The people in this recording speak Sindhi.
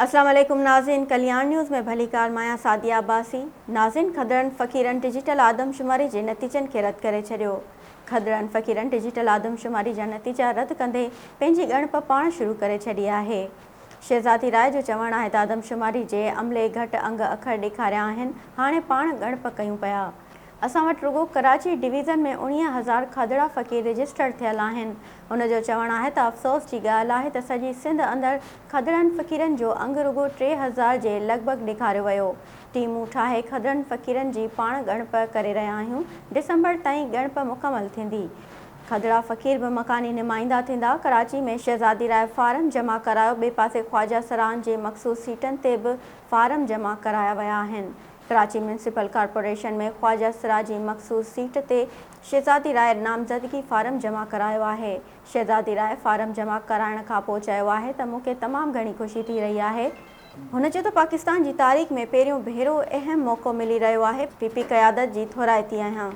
اسلام عليڪم ناظرين ڪلياڻ نيوز ۾ ڀليڪار مان آهيان سعديه عباسي ناظرين کدڙن فقيرن ڊجيٽل آدمشماري جي نتيجن کي رد ڪري ڇڏيو کدڙن فقيرن ڊجيٽل آدمشماري جا نتيجا رد ڪندي پنهنجي ڳڻپ پاڻ شروع ڪري ڇڏي آهي شهزادي راء جو چوڻ آهي ته آدمشماري جي عملي گهٽ انگ اکر ڏيکاريا آهن هاڻي پاڻ ڳڻپ ڪيون پيا اسان وٽ رڳو ڪراچي ڊويزن ۾ 19 هزار کدڙا فقير رجسٽرڊ ٿيل آهن. هن جو چوڻ آهي ته افسوس جي ڳالهه آهي ته سڄي سنڌ اندر کدڙن فقيرن جو انگ رڳو 3000 جي لڳ ڀڳ ڏيکاريو ويو. ٽيمون ٺاهي کدڙن فقيرن جي پاڻ ڳڻپ ڪري رهيا آهيون، ڊسمبر تائين ڳڻپ مڪمل ٿيندي. کدڙا فقير به مڪاني نمائندا ٿيندا. ڪراچي ۾ شهزادي راء فارم جمع ڪرايو، ٻئي پاسي خواجه سرائن جي مخصوص سيٽن تي به فارم جمع ڪرايا ويا آهن. ڪراچي ميونسپل ڪارپوريشن ۾ خواجه سرا جي مخصوص سيٽ تي شهزادي راء نامزدگي فارم جمع ڪرايو آهي. شهزادي راء فارم جمع ڪرائڻ کانپوء چيو آهي ته مون کي تمام گهڻي خوشي ٿي رهي آهي. هن چيو ته پاڪستان جي تاريخ ۾ پهريون ڀيرو اهم موقعو ملي رهيو آهي، پي پي قيادت جي ٿورائتي آهيان.